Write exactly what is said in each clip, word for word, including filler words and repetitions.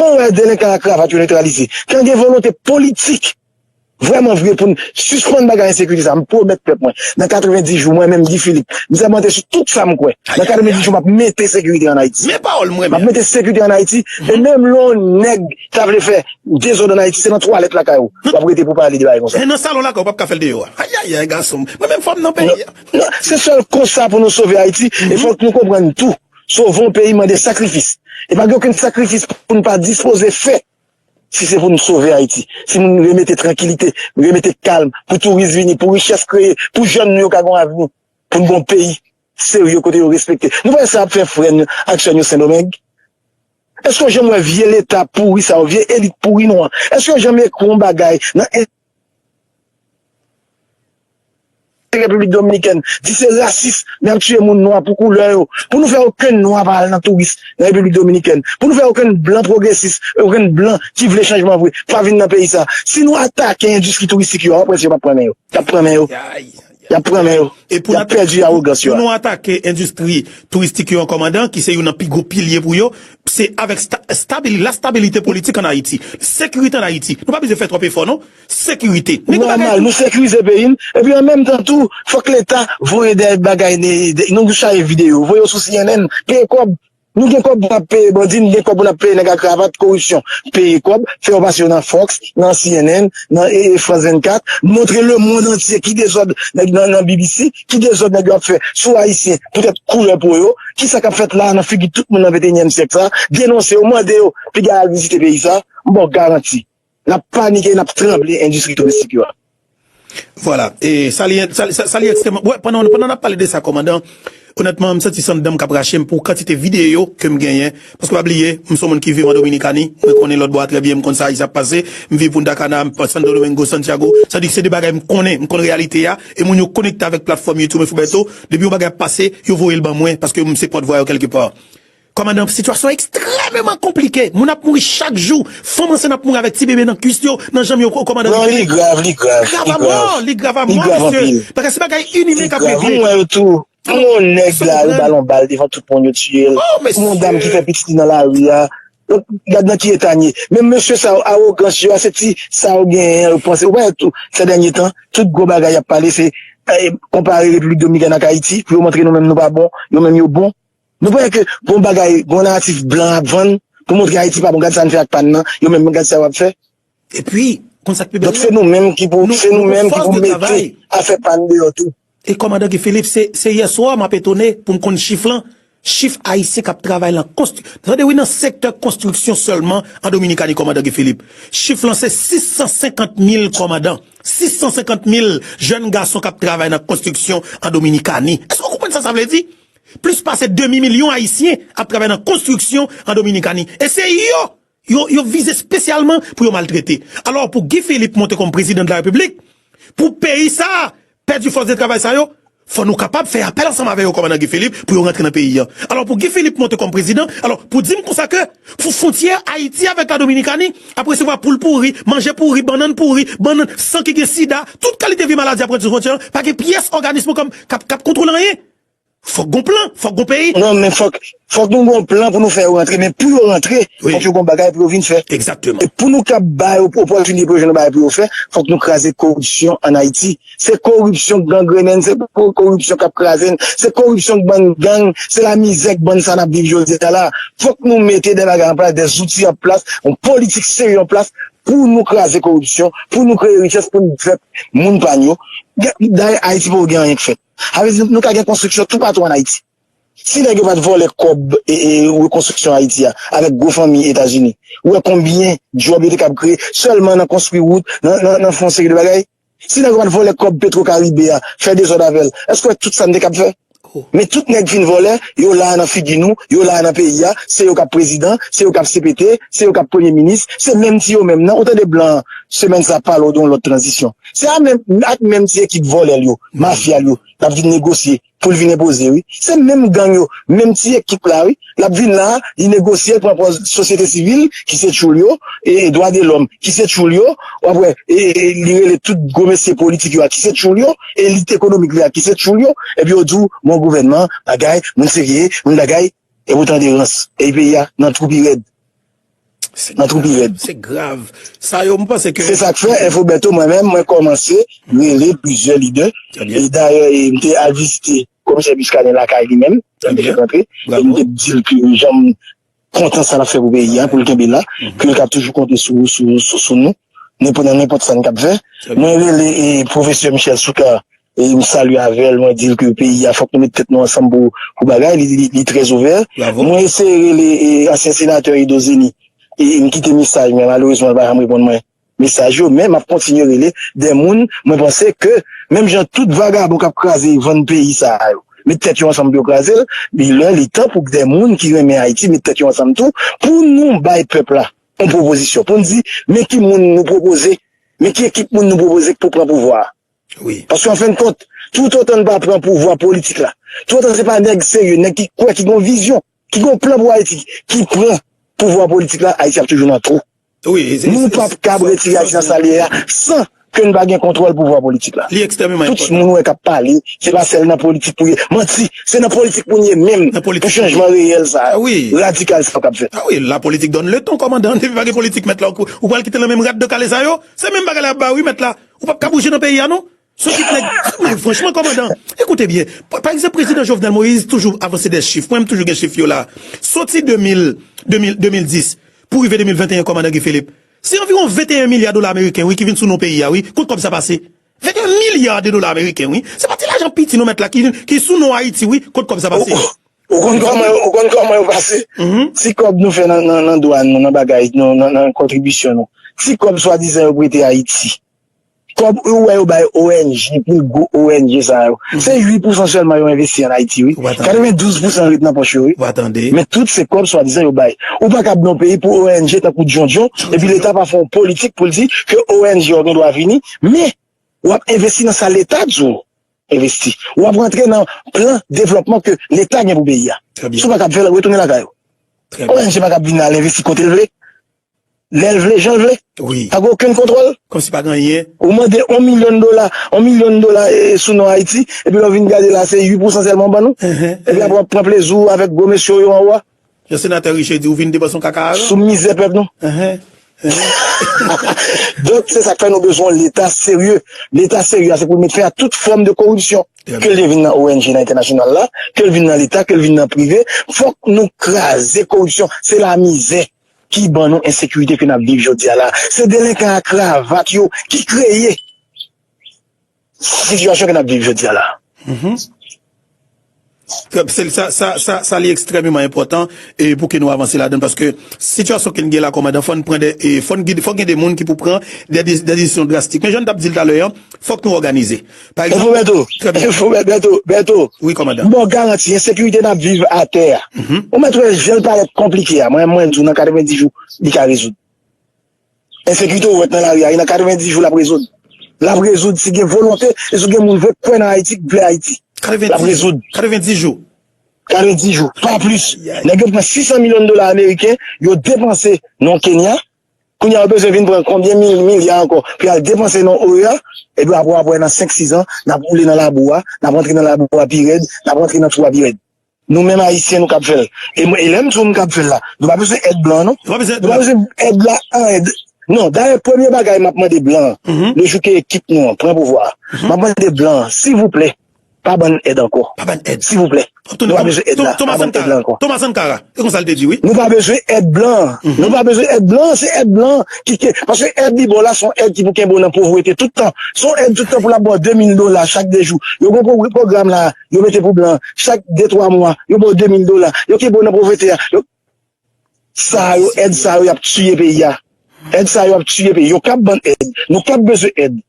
Kan w wè delenkan a kravat yo netralize, kan gen volonte politik vrèman vre pou n sispann bagay ensekirite sa, m pwomèt pèp mwen, nan katrevenndis jou, mwen menm, Guy Philippe, m sèmante sou tout sa m kwè, nan katrevenndis jou, m ap mete sekirite ann Ayiti. Men pawòl mwen menm. M ap mete sekirite ann Ayiti, e menm lè yon nèg ta vle fè dezòd ann Ayiti, se nan twalèt lakay ou w ap rete pou pale de bagay konsa. E nan salon lakay ou p ap ka fè l deyò a. Ayayay, gason m. Mwen menm fò m nan peyi a. Non, se sèl konsa pou nou sove Ayiti, e fòk nou konprann tou, sove yon peyi mande sakrifis. E pa gen okenn sakrifis pou n pa dispoze fè. Si se pou n sove Ayiti, si pou n remete trankilite, remete kalm, pou touris vini, pou richès kreye, pou jèn nou yo ka gen yon avni, pou n gen yon peyi serye kote yo respekte. Nou pa wè sa ap fè frè n yo ak sè n yo Sendomeng? Èske w janm wè vye leta pouri sa yo, vye elit pouri nou an? Èske yo janm ekri yon bagay nan Repiblik Dominikèn, di se rasis, n ap tiye moun nwa pou koulè yo, pou nou fè okenn nwa pa al nan touris nan Repiblik Dominikèn, pou nou fè okenn blan pwogresis, okenn blan ki vle chanjman vre, pa vin nan peyi sa. Si nou atake endistri touristik yo, w ap wè si yo p ap pran men yo. Y ap pran men yo. Y ap pran men yo. Y ap pèdi awogans yo a. Pou nou atake endistri touristik yo an, kòmandan, ki se youn nan pi gwo pilye pou yo, se avèk sta- stabil- lastabilite politik ann Ayiti, sekirite ann Ayiti. Nou pa bezwen fè twòp efò, non. Sekirite. Men gen bagay nòmal, tou. Nou sekirize peyi n. Epi an menm tan tou, fòk Leta voye de bagay, de, de, nou chaje videyo, voye yo sou C N N, peye kòb. Nou gen kòb pou n ap peye bandi, nou gen kòb pou n ap peye nèg a kravat, koripsyon. Peye kòb, fè yo pase yo nan Fox, nan C N N, nan e, e, France vennkat, montre lemonn antye ki dezòd nèg nan, nan B B C, ki dezòd nèg yo ap fè sou Ayisyen, poutèt koulè po yo, kisa k ap fèt la a nan figi tout moun nan venteyinyèm syèk sa, denonse yo, mande yo piga al vizite peyi sa, m ba w garanti. N ap panike, n ap tranble endistri touristik yo a. Vwala. E sa li, sa, sa, sa li ekstrèmman. Wè, pandan, pandan n ap pale de sa, kòmandan, onètman, m santi san dan m k ap rache m pou kantite videyo ke m genyen. Paske pa bliye, m se yon moun ki viv an Dominikani. Mwen konnen lòt bò a trè byen, m konn sa ki ap pase. M viv Punta Cana, m Santo Domingo, Santiago. Sa di ke se de bagay m konnen, m konn reyalite a. E moun yo konekte avèk platfòm YouTube Info Bertho. Depi yon bagay ap pase, yo voye l ban mwen, paske m se pòtvwa yo kèlkepa. Kòmandan, sitiyasyon ekstrèmeman konplike. Moun ap mouri chak jou. Fanm ansent ap mouri avèk ti bebe nan kwis yo, nan janm yo, kòmandan. Non, li grav, li grav, li grav. Li grav a mò, mesye. Li grav anpil. Bagay, se bagay inimen k ap regle. Li grav. M wè yo tou. M wè yon nèg la, yo ba l yon bal devan tout moun, yo tiye l. M wè yon dam ki fè pitit li nan lari a. Donk, gad nan ki eta n ye. Men mesye sa yo, awogans yo a, se ti sa yo genyen, yo panse. Ou pa wè tou, sè dènye tan, tout gwo bagay y ap pale, se, eh, konpare Repiblik Dominikèn ak Ayiti, pou yo montre nou menm nou pa bon, yo menm yo bon. Nou pa wè ke gon bagay, gon naratif blan ap vann pou montre Ayiti pa bon, gad sa n fè ak pa n nan, yo menm gad sa yo ap fè. Epi, konn sa k pi bèl la? Donk se nou menm ki pou, se nou menm ki pou mete afè pa n deyò tou. E kòmandan Guy Philippe, se, se yèswa m ap etone pou m konn chif lan. Chif Ayisyen k ap travay lan konstri-, tande wi, nan sektè konstriksyon sèlman an Dominikani, kòmandan Guy Philippe. Chif lan se sis san senkant mil, kòmandan. Sis san senkant mil jèn gason k ap travay nan konstriksyon an Dominikani. Èske w konprann sa sa vle di? Plis pase demi milyon Ayisyen ap travay nan konstriksyon an Dominikani. E se yo, yo, yo vize espesyalman pou yo maltrete. Alò, pou Guy Philippe monte kòm prezidan de la Repiblik, pou peyi sa a pèdi fòs de travay sa yo, fò nou kapab fè apèl ansanm avè yo, kòmandan Guy Philippe, pou yo rantre nan peyi an. Alò, pou Guy Philippe monte kòm prezidan, alò, pou di m konsa ke pou fwontyè Ayiti avèk la Dominikani ap resevwa poul pouri, manje pouri, bannann pouri, bannann, san ki gen sida, tout kalite vye maladi ap rantre sou fwontyè an, pa gen pyès òganis kòm k ap, k ap kontwole anyen. Fòk gon plan, fòk gon peyi. Non, men fòk, fòk nou gon plan pou nou fè yo rantre, men pou yo rantre, fòk yo gon bagay pou yo vin fè. Egzakteman. E pou nou kab ba yo opòtinite pou yo jwenn yon bagay pou yo fè, fòk nou kraze koripsyon ann Ayiti. Se koripsyon k gangrennen n, se ko-, koripsyon k ap kraze n, se koripsyon k ban n gang, se lamizè k ban n sa n ap viv jodi a la. Fòk nou mete de bagay an plas, de zouti an plas, yon politik serye an plas pou nou kraze koripsyon, pou nou kreye richès, pou nou fè moun pa n yo. Dayè, Ayiti poko gen anyen k fèt. Sa vle di nou ka gen konstriksyon toupatou ann Ayiti. Si nèg yo pa t vòlè kòb e, e rekonstriksyon Ayiti a avèk gwo fanmi Etazini, ou wè konbyen djòb yo te kab kreye sèlman nan konstwi wout, nan, nan, nan fè yon seri de bagay? Si nèg yo pa t vòlè kòb Petro Caribe a, fè dezòd avè l, èske w wè tout sa n te kab fè? Men tout nèg fin vòlè, yo la a nan figi nou, yo la a nan peyi a, se yo k ap prezidan, se yo k ap C P T, se yo k ap premye minis, se menm ti yo menm nan. Ou tande blan an, semèn sa, pale w de yon lòt tranzisyon. Se a menm, ak menm ti ekip vòlè l yo, mafya l yo, l ap vin negosye pou l vin enpoze, wi. Se menm gang yo, menm ti ekip la, wi. L ap vin la, li negosye, l pran pòz sosyete sivil, ki se tchoul yo, e, e dwa de lòm, ki se tchoul yo, w ap wè, e, e, li rele tout gwo mesye politik yo a, ki se tchoul yo, elit ekonomik li a, ki se tchoul yo, epi yo di w, bon, gouvènman, bagay, moun serye, moun bagay, epi w tande rans, epi peyi a nan twou pi rèd. Nan twou pi rèd. Se grav. Sa yo, m panse ke... Se sa k fè, Info Bertho, mwen menm, mwen kòmanse rele plizyè lidè. E dayè, e, m te al vizite komisè Muscadin lakay li menm, lè m te fèk rantre. E m te di l ke jan m kontan sa l ap fè pou peyi a, pou l kenbe la, ke l ka toujou konte sou, sou, sou, sou nou, nenpòt, nan nenpòt sa n k ap fè. Mwen rele, e, pwofesè Michel Soukar, e m salye avè l, mwen di l ke peyi a, fòk nou met tèt nou ansanm pou, pou bagay, li, li, li trè ouvè. Mwen eseye rele, e, ansyen senatè Edo Zeni, e m kite mesaj, men malerezman, l pa janm reponn mwen mesaj yo, men m ap kontinye rele de moun, mwen panse ke, menm jan tout vagabon k ap kraze, vann peyi sa a yo, met tèt yo ansanm pou yo kraze l, li lè, li tan pou de moun ki renmen Ayiti met tèt yo ansanm tou, pou nou bay pèp la yon pwopozisyon, pou n di, men ki moun nou pwopoze, men ki ekip moun nou pwopoze pou pran pouvwa a. Paske an fen de kont, toutotan n pa pran pouvwa politik la, toutotan se pa nèg serye, nèg ki kwè, ki gon vizyon, ki gon plan pou Ayiti, ki pran pouvwa politik la, Ayiti ap toujou nan twou. Nou p ap kab retire Ayiti nan sa l ye a san ke n pa gen kontwòl pouvwa politik la. Tout moun ou wè k ap pale, se pa sèl nan politik pou ye. Manti, se nan politik pou n ye menm, pou chanjman reyèl sa a, radikal sa a k ap fèt. Ah wi, la politique donne le ton, kòmandan. Depi pa gen politik, mèt la, ou, ou pral kite nan menm rad de kale sa yo. Se menm bagay la y ap ba wi, mèt la. Ou p ap ka bouje nan peyi a, non. Se yon kit nèg, men franchman, kòmandan, ekoute byen. Pa, pa egzanp, prezidan Jovenel Moïse toujou avanse de chif. Mwen, m toujou gen chif yo la. Soti de mil, de mil, de mil dis, pou rive de mil venteyen, kòmandan Guy Philippe, se anviwon venteyen milya dola ameriken, wi, ki vin sou non peyi a, wi. Kot kòb sa pase? Venteyen milya de dola ameriken, wi. Se pa ti lajan piti non, mèt la, ki, ki sou non Ayiti, wi. Kot kòb sa pase? Ou, ou, ou konn kòman yo, ou konn kòman yo pase? Ti kòb nou fè nan, nan, nan dwàn nou, nan bagay nou, nan, nan kontribisyon nou. Ti kòb swadizan yo prete Ayiti. Kòb ou wè yo bay O N G, pil gwo O N G sa yo. Se uit pousan sèlman yo envesti ann Ayiti, wi. Katrevendouz pousan ret nan pòch yo, wi. Men tout se kòb swadizan yo bay. Ou pa kab nan peyi pou O N G tankou Djondjon, epi Leta pa fè yon politik pou l di ke O N G yo gen dwa vini, men w ap envesti nan sa Leta di w envesti. W ap rantre nan plan devlòpman ke Leta gen pou peyi a. Si w pa kab fè l, retounen lakay ou. O N G pa kab vin al envesti kote l vle. Lè l vle, jan l vle. Pa gen okenn kontwòl. Kòmsi pa gen anyen. Ou mande yon milyon dola, yon milyon dola, e, sou non Ayiti, epi lè w vin gade la, se uit pousan sèlman w ban nou. Epi apre w ap pran plezi w avèk gwo mesye w yo anwo a. Jan senatè Riché di, ou vin depanse yon kaka aran. Sou mizè pèp nou. Donk, se sa k fè nou bezwen yon Leta serye. Leta serye a, se pou l met fen a tout fòm de koripsyon. Ke l te vin nan O N G nan entènasyonal la, ke l vin nan Leta, ke l vin nan prive, fòk nou kraze koripsyon. Se lamizè ki ban nou ensekirite ke n ap viv jodi a la. Se delenkan a kravat yo ki kreye sitiyasyon ke n ap viv jodi a la. Se, sa, sa, sa, sa li ekstrèmeman enpòtan, e pou ke nou avanse ladan, paske sitiyasyon ke n gen la, kòmandan, fò n pran de, e fò n gide, fò gen de moun ki pou pran de, de, de desizyon drastik. Men jan n t ap di l talè a, fòk nou òganize. Pa egzanp, Info Bertho, Info Bertho, Bertho. Wi, kòmandan. M ba w garanti, ensekirite n ap viv atè a. Ou mèt wè jan l parèt konplike a. Mwen, mwen di w nan katrevenndis jou, li ka rezoud. Ensekirite ou wè nan lari a, e nan katrevenndis jou l ap rezoud. L ap rezoud si gen volonte, e si gen moun vre k kwè nan Ayiti, k vle Ayiti. L ap rezoud. Katrevenndis jou. Katrevenndis jou, pa plis. Nèg yo pran sis san milyon dola ameriken, yo depanse nan Kenya. Kounye a, yo bezwen vin pran konbyen mil milya ankò pou y al depanse nan O E A, epi apre, apre nan senk, sis an, n ap woule nan labou a, n ap rantre nan labou a pi rèd, n ap rantre nan twou a pi rèd. Nou menm Ayisyen, nou kab fè l. E mwen, e lè m di w m kab fè l la, nou pa bezwen èd blan, non. Nou pa bezwen èd blan. Nou pa bezwen èd la, an èd. Non, dayè, premye bagay m ap mande blan, le jou ke ekip nou an pran pouvwa a, m ap mande blan, silvouplè, pa ban n èd ankò. Pa ban n èd. Silvouplè. Nou pa bezwen èd la. Pa ban n èd la ankò. Thomas Sankara. E konsa l te di, wi. Nou pa bezwen èd blan. Nou pa bezwen èd blan. Se èd blan ki, ki, paske èd li ba w la, se yon èd ki pou kenbe w nan povrete tout tan. Se yon èd tout tan pou l ap ba w de mil dola chak de jou. Yo gon pwo-, pwogram la, yo mete pou blan. Chak de, twa mwa, yo ba w de mil dola. Yo kenbe w nan povrete a. Yo, sa yo, èd sa yo, y ap tiye peyi a. Èd sa yo ap tiye peyi. Yo kab ban n èd. Nou kab bezwen èd.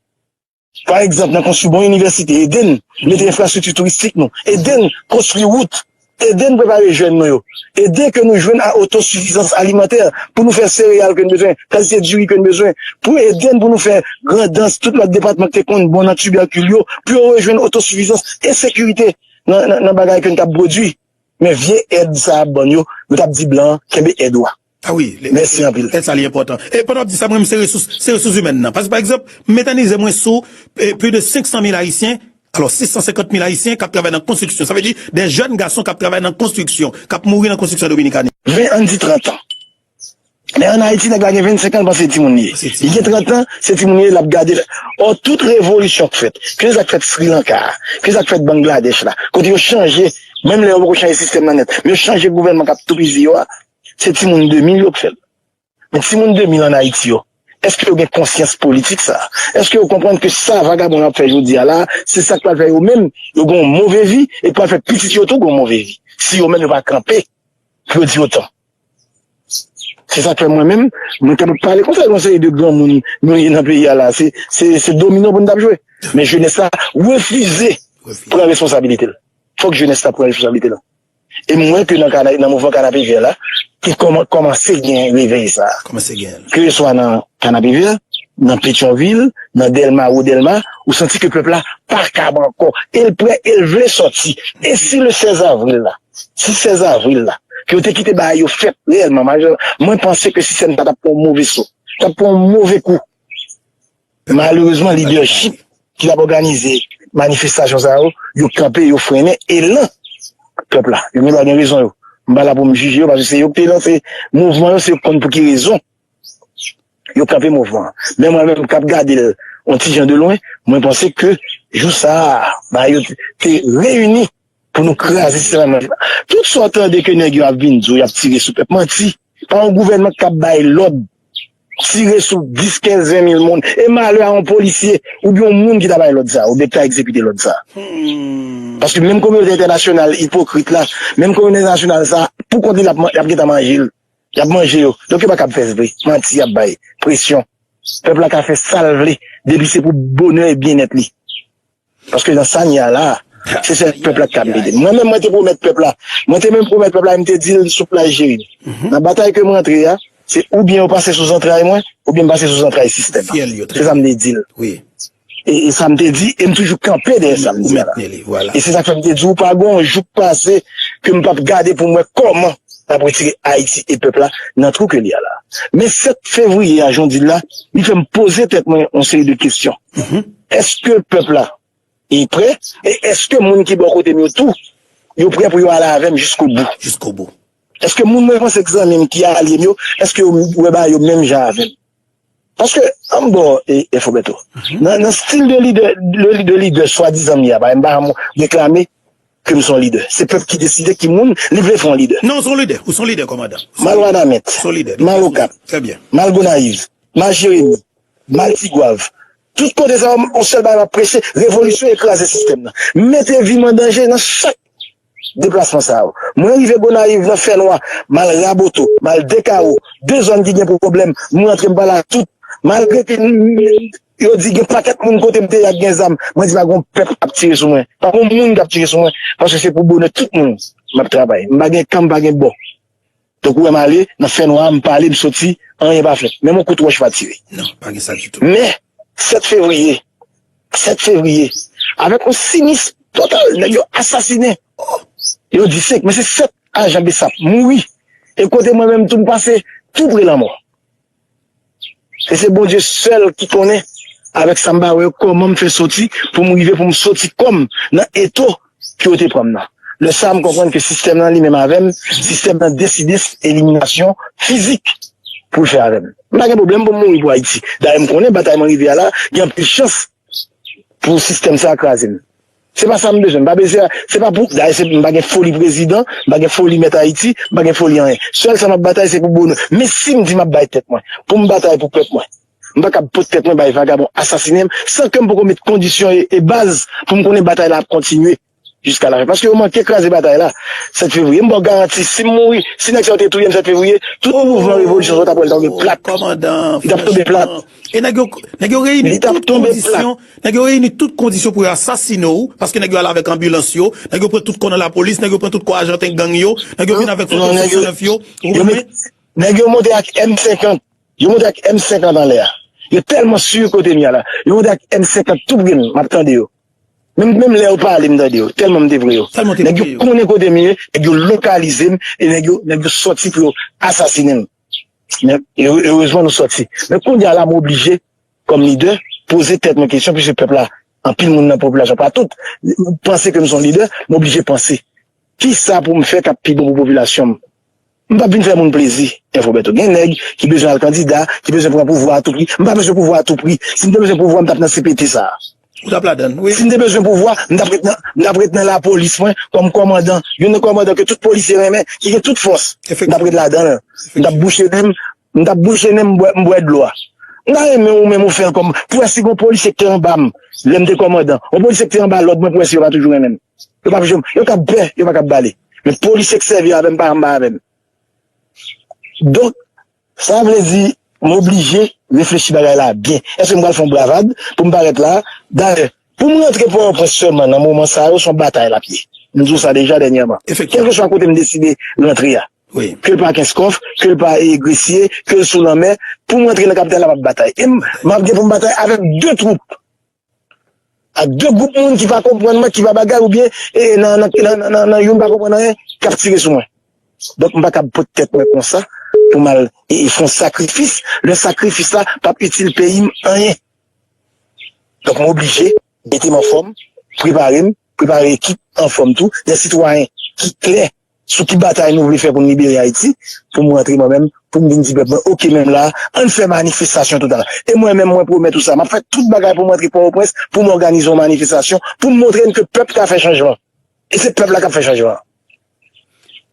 Pa egzanp, nan konstwi bon inivèsite, ede n mete enfrastrikti touristik nou, ede n konstwi wout, ede n prepare jèn nou yo, ede ke nou jwenn a otosifizans alimantè pou nou fè sereyal ke n bezwen, kantite diri ke n bezwen, pou ede n pou nou fè Grandans, tout lòt depatman ki te konn bon nan tibèkil yo, pou yo rejwenn otosifizans e sekirite nan, nan, nan bagay ke n t ap pwodui. Men vye èd sa y ap ban n yo, nou t ap di blan an, kenbe èd ou a. Ah wi, mèsi anpil. Èd sa li enpòtan. E pandan w ap di sa, mwen menm se resous, se resous imèn nan. Paske pa egzanp, m metanize mwen sou e, plis de senk san mil Ayisyen, alò sis san senkant mil Ayisyen k ap travay nan konstriksyon. Sa vle di, de jèn gason k ap travay nan konstriksyon, k ap mouri nan konstriksyon an Dominikani. Ven, ann di trant an. Men ann Ayiti, nèg la gen vennsenk an, l panse se timoun li ye. Li gen trant an, se timoun li ye, l ap gade. Ò, tout revolisyon k fèt, ke sa k fèt Sri Lanka a, ke sa k fèt Bangladèch la, kote yo chanje, menm lè yo poko chanje sistèm nan nèt, men yo chanje gouvènman k ap toupizi yo a, se timoun de mil yo k fè l. Men timoun de mil ann Ayiti yo, èske yo gen konsyans politik sa a? Èske yo konprann ke sa vagabon yo ap fè jodi a la, se sa k pral fè yo menm, yo gen yon move vi, e k pral fè pitit yo tou gen yon move vi, si yo menm yo pa kanpe pou yo di otan? Se sa k fè mwen menm, mwen t ap pale konsa, yon seri de granmoun nou ye nan peyi a la. Se, se, se domino pou n t ap jwe. Men jenès la refize pran responsabilite l. Fòk jenès la pran responsabilite l. E m wè ke nan, kana, nan mouvman Kanapevè la, te kòman, kòmanse gen revèy sa a. Kòmanse gen. Ke se swa nan Kanapevè, nan Petyonvil, nan Dèlma, Wo Dèlma, ou santi ke pèp la pa kab ankò. E l prè, e l vle sòti. E si le sèz avril la, si sèz avril la, ke yo te kite bagay yo fèt reyèlman, malè, mwen panse ke sistèm sa t ap pran yon move so, t ap pran yon move kou. Malerezman, lidèchip ki t ap òganize manifestasyon sa yo, yo kanpe, yo frennen elan pèp la. Yo gen dwa gen rezon yo. M pa la pou m jije yo, paske se yo ki te lanse mouvman yo, se yo ki konn pou ki rezon yo kanpe mouvman an. Men mwen menm k ap gade l yon ti jan de lwen, mwen panse ke jou sa a, ba yo te, te reyini pou nou kraze sistèm nan. Tout sa w tande ke nèg yo ap vin di w, y ap tire sou pèp, manti. Pa yon gouvènman k ap bay lòd tire sou dis, kenz, ven mil moun. E malè a yon polisye oubyen yon moun ki ta bay lòd sa a, oubyen ki ta egzekite lòd sa a. Paske menm kominote entènasyonal ipokrit la, menm kominote entènasyonal sa a, pou kont li, l ap man-, l ap gentan manje l. Y ap manje yo. Donk, yo pa kab fè vre. Manti y ap bay. Presyon. Pèp la ka fè sa l vle, depi se pou bonè e byennèt li. Paske nan sa n ye a la, se sèl pèp la ki kab ede. Mwen menm, mwen te pwomèt pèp la. Mwen te menm pwomèt pèp la, e m te di l sou plaj Jeremi. Nan batay ke m rantre a, se oubyen yo pase sou zantray mwen, oubyen m pase sou zantray sistèm nan. Se sa m te di l. E, e sa m te di, e m toujou kanpe dèyè sa m di a la. E se sa k fè m te di w, pa gen yon jou k pase ke m p ap gade pou m wè kòman n ap retire Ayiti e pèp la nan twou ke li a la. Men sèt fevriye a, jan w di l la, li fè m poze tèt mwen yon seri de kesyon. Èske pèp la e prè? E èske moun ki bò kote m yo tou, yo prè pou yo ale avè m jiskobou? Jiskobou. Èske moun mwen panse k zanmi m, ki alye m yo, èske yo wè bagay yo menm jan avè m? Paske, ann bò, e, e Fobeto, nan, nan stil de lidè, de, de lidè swadizan m ye a, pa m pa janm reklame ke m se yon lidè. Se pèp ki deside ki moun li vle fè yon lidè. Non, w se yon lidè. Ou se yon lidè, kòmandan. M al Wanament, m al Okap, m al Gonayiv, m al Jeremi, m al Tigwav. Tout kote sa yo, yon sèl bagay m ap preche, revolisyon e kraze sistèm nan. Mete vi m an danje nan chak deplasman sa yo. Mwen rive Gonayiv nan fènwa, m al Raboto, m al Dekawo, de zòn ki gen pwoblèm, m rantre m pale ak tout. Malgre ke n-, yo di gen pakèt moun kote m te ye a k gen zam, mwen di pa gen yon pèp k ap tire sou mwen. Pa gen yon moun k ap tire sou mwen, paske se pou bonè tout moun m ap travay. M pa gen kan, m pa gen bò. Donk, ou wè m ale, nan fènwa, m pale, m soti, anyen pa fèt. Menm yon kout wòch pa tire. Non, pa gen sa ditou. Men, sèt fevriye, sèt fevriye, avèk yon sinis total, nèg yo asasinen. Yo di senk, men se sèt ajan BSAP mouri. E kote mwen menm tou, m pase tou pre lanmò. E se Bondye sèl ki konnen, avèk sa m pa wè yo, kòman m fè soti, pou m rive, pou m soti kò m nan eto ke yo te pran m nan. Lè sa a, m konprann ke sistèm nan li menm avè m, sistèm nan deside eliminasyon fizik pou l fè avè m. M pa gen pwoblèm pou m mouri pou Ayiti. Dayè, m konnen batay mwen rive a la, gen anpil chans pou sistèm sa a kraze m. Se pa sa m bezwen. M pa bezwen, se pa pou, dayè, se, m pa gen foli prezidan, m pa gen foli mèt Ayiti, m pa gen foli anyen. Sèl sa m ap batay, se pou bonè. Men si m di m ap bay tèt mwen, pou m batay pou pèp mwen, m pa kab pot tèt mwen bay vagabon asasinen m, san ke m poko met kondisyon e, e baz pou m konnen batay la ap kontinye jiska lafen. Paske yo manke kraze batay la, sèt fevriye. M ba w garanti, si m mouri, si nèg sa yo te touye m sèt fevriye, tout mouvman revolisyon sa yo t ap wè l t ap tonbe plat. Li t ap tonbe plat. E nèg yo, nèg yo reyini tout kondisyon, nèg yo reyini tout kondisyon pou yo asasine w, paske nèg yo al avèk anbilans yo, nèg yo pran tout kò nan lapolis, nèg yo pran tout kò ajan gang yo, nèg yo vin avèk swasannnèf yo, ou konprann mwen? Nèg yo monte ak M senkant, yo monte ak M senkant anlè a. Yo tèlman si kote m ye a la, yo monte ak M senkant tou pre m, m ap tande yo. Menm, menm lè yo pale, m tande yo, tèlman m te pre yo. Nèg yo konnen kote m ye, nèg yo lokalize m, e nèg yo, nèg yo sòti pou yo asasinen m. Men, ere-, erezman nou sòti. Men kounye a la, m oblije, kòm lidè, poze tèt mwen kesyon, piske pèp la, anpil moun nan popilasyon, pa tout, panse ke m se yon lidè, m oblije panse, kisa pou m fè k ap pi bon pou popilasyon m? M p ap vin fè moun plezi. Enfo Bèto. Gen nèg ki bezwen al kandida, ki bezwen pran pouvwa a tou pri. M pa bezwen pouvwa a tou pri. Si m te bezwen pouvwa, m t ap nan C P T sa a. Ou t ap ladan l, wi. Si m te bezwen pouvwa, m t ap ret nan, m t ap ret nan lapolis mwen kòm kòmandan. Youn nan kòmandan ke tout polisye renmen, ki gen tout fòs. M t ap ret ladan l. M t ap bouche nen m, m t ap bouche nen m, m bwè, m bwè dlo a. M ta renmen ou menm ou fè l kòm, pou wè si gon polisye ki te anba m, lè m te kòmandan. Yon polisye ki te anba lòd mwen, pou wè si yo pa toujou renmen m. Yo p ap janm, yo kab pè, yo pa kab bale. Men polisye k sèvi avè m, pa anba avè m. Donk, sa vle di, m oblije reflechi bagay la byen. Èske m pral fè yon bravad pou m parèt la? Dayè, pou m rantre Pòtoprens sèlman nan moman sa yo, se yon batay l ap ye. M di w sa deja dènyèman. Kèlkeswa kote m deside rantre a. Ke l pa Kenskòf, ke l pa e Gresye, ke l sou lanmè, pou m rantre nan kapital la, m ap batay. E m, m ap gen pou m batay avèk de twoup. Ak de gwoup moun ki pa konprann mwen, ki pa bagay, oubyen e, nan, nan, nan, nan, nan youn pa konprann anyen, k ap tire sou mwen. Donk, m pa kab pot tèt mwen konsa pou m al e, e fè yon sakrifis. Lè sakrifis la p ap itil peyi m anyen. Donk, m oblije mete m anfòm, prepare m, prepare ekip anfòm tou, de sitwayen ki klè sou ki batay nou vle fè pou n libere Ayiti, pou m rantre mwen menm, pou m vin di pèp mwen, oke, menm la, ann fè manifestasyon total. E mwen menm, mwen pwomèt ou sa, m ap fè tout bagay pou m rantre Pòtoprens, pou m òganize yon manifestasyon, pou m montre n ke pèp ka fè chanjman. E se pèp la k ap fè chanjman an.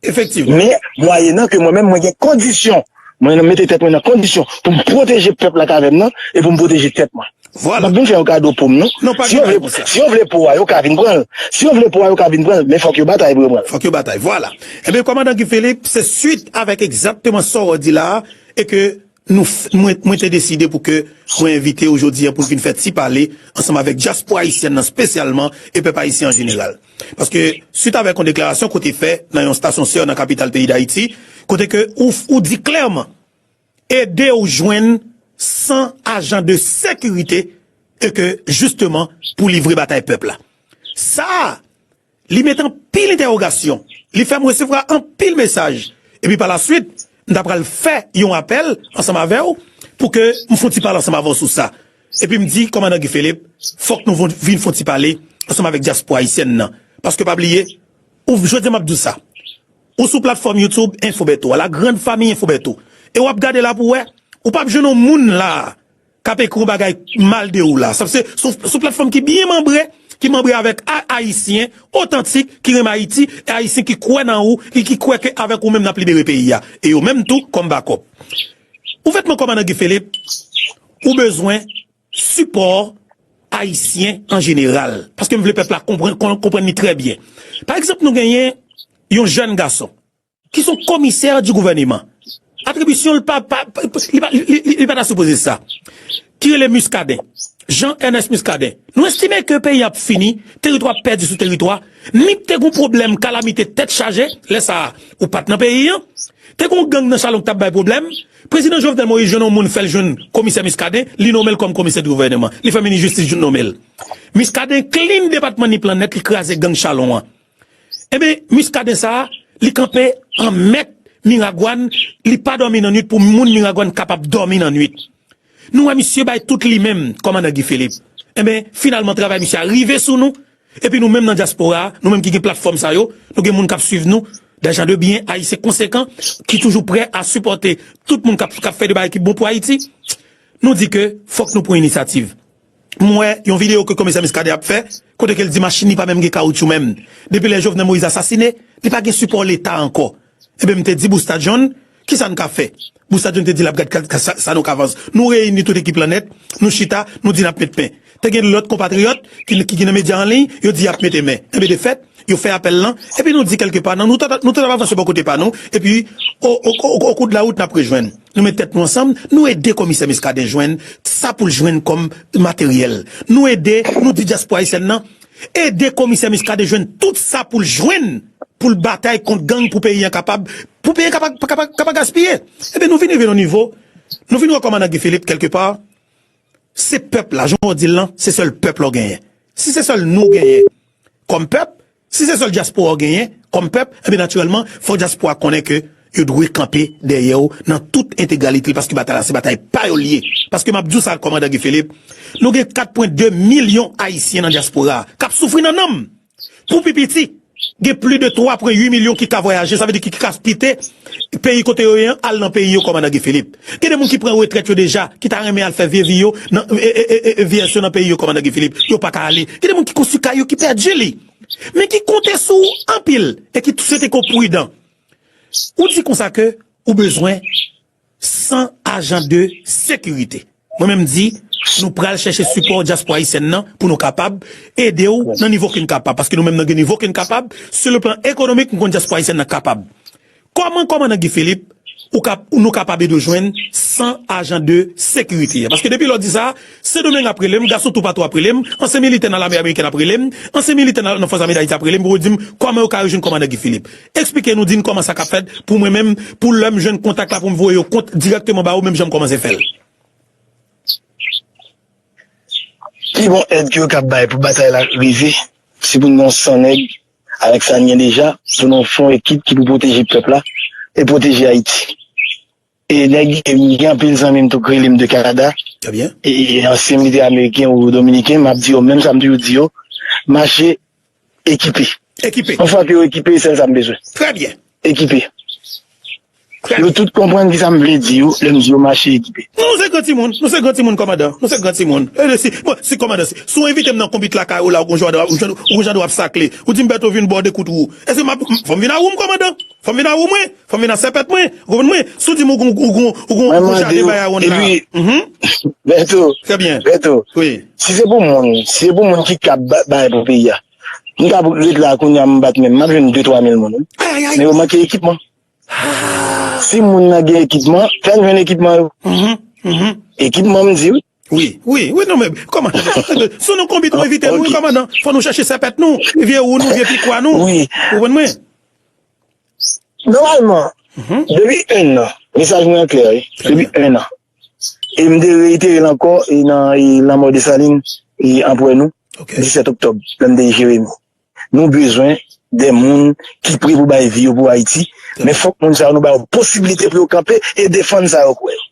Efektivman. Men, mwayenan ke mwen menm, mwen gen kondisyon, mwen mete tèt mwen nan kondisyon pou m pwoteje pèp la k avè m nan, e pou m pwoteje tèt mwen. Vwala. M ap vin fè yo kado po m, non. Non, pa gen bagay konsa. Si yo vle po a, yo ka vin pran l. Si yo vle po a, yo ka vin pran l. Men fòk yo batay pou yo pran l. Fòk yo batay. Vwala. Ebyen, kòmandan Guy Philippe, se swit avèk egzakteman sa w di la a, e ke nou, mwen, mwen te deside pou ke mwen envite w jodi a pou n vin fè ti pale ansanm avèk dyaspora ayisyèn nan espesyalman e pèp ayisyen an jeneral. Paske, swit avèk yon deklarasyon ke w te fè nan yon estasyon sè nan kapital peyi Dayiti, kote ke ou, ou di klèman, ede w jwenn san ajan de sekirite e ke, jisteman, pou livre batay pèp la. Sa a, li met anpil entèwogasyon, li fè m resevwa anpil mesaj, epi pa la swit, m ta pral fè yon apèl ansanm avè w pou ke m fè yon ti pale ansanm avè w sou sa. Epi m di, kòmandan Guy Philippe, fòk nou vin fè yon ti pale ansanm avèk dyaspora ayisyèn nan. Paske pa bliye, ou, jodi a m ap di w sa, ou sou platfòm YouTube Info Bertho, la grande famille Info Bertho, e w ap gade la pou w wè, ou p ap jwenn yon moun la a k ap ekri yon bagay mal de ou la. Sa se sou, sou platfòm ki byen manbre, ki manbre avèk a, ayisyen otantik, ki renmen Ayiti, e ayisyen ki kwè nan ou, e ki kwè ke avèk ou menm n ap libere peyi a. E yo menm tou, kòm bakòp. Ou fèt mwen kòmandan Guy Philippe, ou bezwen sipò ayisyen an jeneral. Paske m vle pèp la konprann, kon-, konprann li trè byen. Pa egzanp, nou genyen yon jèn gason ki se yon komisè di gouvèneman. Atribisyon l pa, pa, pa, li pa, li, li, li pa ta sipoze sa. Ki rele Muscadin. Jean Ernest Muscadin. Nou estime ke peyi ap fini, teritwa ap pèdi sou teritwa. Nip te gon pwoblèm, kalamite, tèt chaje, lè sa a, ou pa t nan peyi an. Te gon gang nan Chalon k t ap bay pwoblèm. Prezidan Jovenel Moïse jwenn yon moun fè l jwenn komisè Muscadin, li nonmen l kòm komisè di gouvèneman. Li fè minis jistis jwenn nonmen l. Muscadin clean depatman Nip lan nèt, li kraze gang Chalon an. Enben, Muscadin sa a, li kanpe an mèt Miragwàn, li pa dòmi nan nwit pou moun Miragwàn kapab dòmi nan nwit. Nou wè misye bay tout li menm, kòmandan Guy Philippe. Enben, finalman, travay misye a rive sou nou. Epi nou menm nan dyaspora a, nou menm ki gen platfòm sa yo, nou gen moun k ap swiv nou, des gens de bien, ayisyen konsekan, ki toujou prè a sipòte tout moun k ap, k ap fè de bagay ki bon pou Ayiti. Nou di ke fòk nou pran inisyativ. M wè yon videyo ke komisè Muscadin ap fè, kote ke l di machin li pa menm gen kawotchou menm. Depi lè Jovenel Moïse asasine, li pa gen sipò Leta ankò. Ebyen, m te di Busta John, kisa n ka fè? Busta John te di l ap gad ka, ka, sa, sa nou ka avanse. Nou reyini tout ekip lan nèt, nou chita, nou di n ap met men. Te gen lòt konpatriyòt ki, ki, ki nan medya an liy, yo di y ap mete men. Enben, de fèt, yo fè apèl lan, epi nou di kèlkepa, nan, nou ta, nou ta avanse bò kote pa nou, epi, o, o, o, o kou de la wout, n ap rejwenn. Nou met tèt nou ansanm, nou ede komisè Muscadin jwenn sa pou l jwenn kòm materyèl. Nou ede, nou di dyaspora ayisyèn nan, ede komisè Muscadin jwenn tout sa pou l jwenn, pou l batay kont gang, pou peyi an kapab, pou peyi an kapab, kapab, kapab gaspiye. Ebyen, nou vin rive nan nivo, nou vin wè kòmandan Guy Philippe, kèlkepa, se pèp la, jan w di l lan, se sèl pèp la w genyen. Si se sèl nou genyen kòm pèp, si se sèl dyaspora w genyen kòm pèp, ebyen, natirèlman, fò dyaspora konnen ke yo dwe kanpe dèyè w nan tout entegralite l, paske batay la, se batay pa yo l ye. Paske m ap di w sa, kòmandan Guy Philippe, nou gen kat pwen de milyon ayisyen nan dyaspora a k ap soufri nan nanm. Pou pi piti, Gen plis de twa pwen uit milyon ki ka vwayaje, sa vle di ki, ki ka kite peyi kote yo ye an, al nan peyi yo, kòmandan Guy Philippe. Gen de moun ki pran retrèt yo deja, ki ta renmen al fè vye vi yo, nan, e, e, e, e, e, vyès yo nan peyi yo, kòmandan Guy Philippe. Yo pa ka ale. Gen de moun ki konstwi kay yo, ki pèdi li. Men ki konte sou ou anpil, e ki swete ke w pridan. Ou di konsa ke ou bezwen san ajan de sekirite. Mwen menm di, nou pral chèche sipò dyaspora ayisyèn nan pou nou kapab ede w nan nivo ke n kapab. Paske nou menm nan gen nivo ke n kapab, sou le plan ekonomik, m konn dyaspora ayisyèn nan kapab. Kòman, kòmandan Guy Philippe, ou kap, nou kapab ede w jwenn san ajan de sekirite? Paske depi lè w di sa, Sendomeng ap rele m, gason toupatou ap rele m, ansyen militè nan lame amerikèn ap rele m, ansyen militè nan, nan Fòs Ame Dayiti ap rele m pou yo di m kòman yo ka rejwenn kòmandan Guy Philippe. Eksplike nou, di n kòman sa k ap fèt pou mwen menm, pou lè m jwenn kontak la pou m voye yo kont dirèkteman ba ou, menm jan m kòmanse fè l. Pi bon èd ke yo kab bay pou batay la rive, se pou n gen yon san nèg avèk sa n gen deja, pou nou fè yon ekip ki pou pwoteje pèp la e pwoteje Ayiti. E nèg, e m gen anpil zanmi m tou k rele m de Kanada, e, e ansyen militè ameriken ou dominiken, m ap di yo menm sa m toujou di yo, mache ekipe. Ekipe. Yon fwa ke yo ekipe, e sèl sa m bezwen. Trè byen. Ekipe. Yo tout konprann kisa m vle di yo lè m di yo mache ekipe. Nou se gran timoun, nou se gran timoun kòmandan, nou se gran timoun. E si, bon, si kòmandan, si, si w envite m nan konbit lakay ou la, ou gon jan w ap sakle, ou di m Bèto vin bò de kout wou. Èske m ap, fò m vin a wou m kòmandan? Fò m vin a wou mwen? Fò m vin a sèpèt mwen? Ou konprann mwen? Si w di m ou gon, ou gon, ou gon, ou gon jaden bay a wonn la. Bèto, Bèto, si se pou moun, si se pou moun ki kab bay pou peyi a, m kab ret la kounye a m bat men m, m ap jwenn de twa mil moun wi. Men yo manke ekipman. Si moun nan gen ekipman, fè n jwenn ekipman yo. Ekipman m di wi. Wi, wi, wi, non men, kòman, sou nou konbit ou envite nou, wi, kòmandan, fò nou chèche sèpèt nou, vye wou nou, vye pikwa nou, ou konprann mwen? Nòmalman, depi en an, mesaj mwen an klè, wi, depi en an. E m te reitere l ankò e nan e lanmò Desalin e anprè nou, disèt oktòb, lè m te Jeremi. Nou bezwen de moun ki pre pou bay vi yo pou Ayiti, men fòk moun sa yo nou ba yo posibilite pou yo kanpe e defann sa yo kwè yo.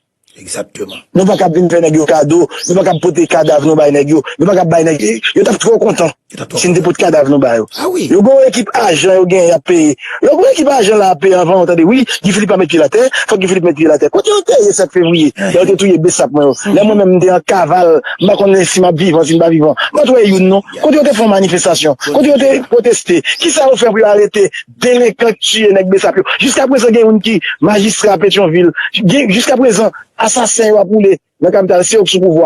Nou pa kab vin fè nèg yo kado, nou pa kab pote kadav nou bay nèg yo, nou pa kab bay nèg yo, yo t ap twò kontan si n te pot kadav nou ba yo. Yo gen yon ekip ajan yo genyen y ap peye. Yo gen yon ekip ajan la ap peye anvan yo tande wi, Guy Philippe pa met pye l atè, fòk Guy Philippe met pye l atè. Kote yo te ye sèt fevriye lè yo te touye Besap mwen yo? Lè mwen menm m te an kaval, m pa konnen si m ap vivan, si m pa vivan. M pa t wè youn non. Kote yo te fè yon manifestasyon? Kote yo te pwoteste? Kisa yo fè pou yo arete delenkan k tiye nèg Besap yo? Jiskaprezan gen youn ki majistra Petyonvil. Jiskaprezan asasen yo ap woule nan kapital, se yo k sou pouvwa.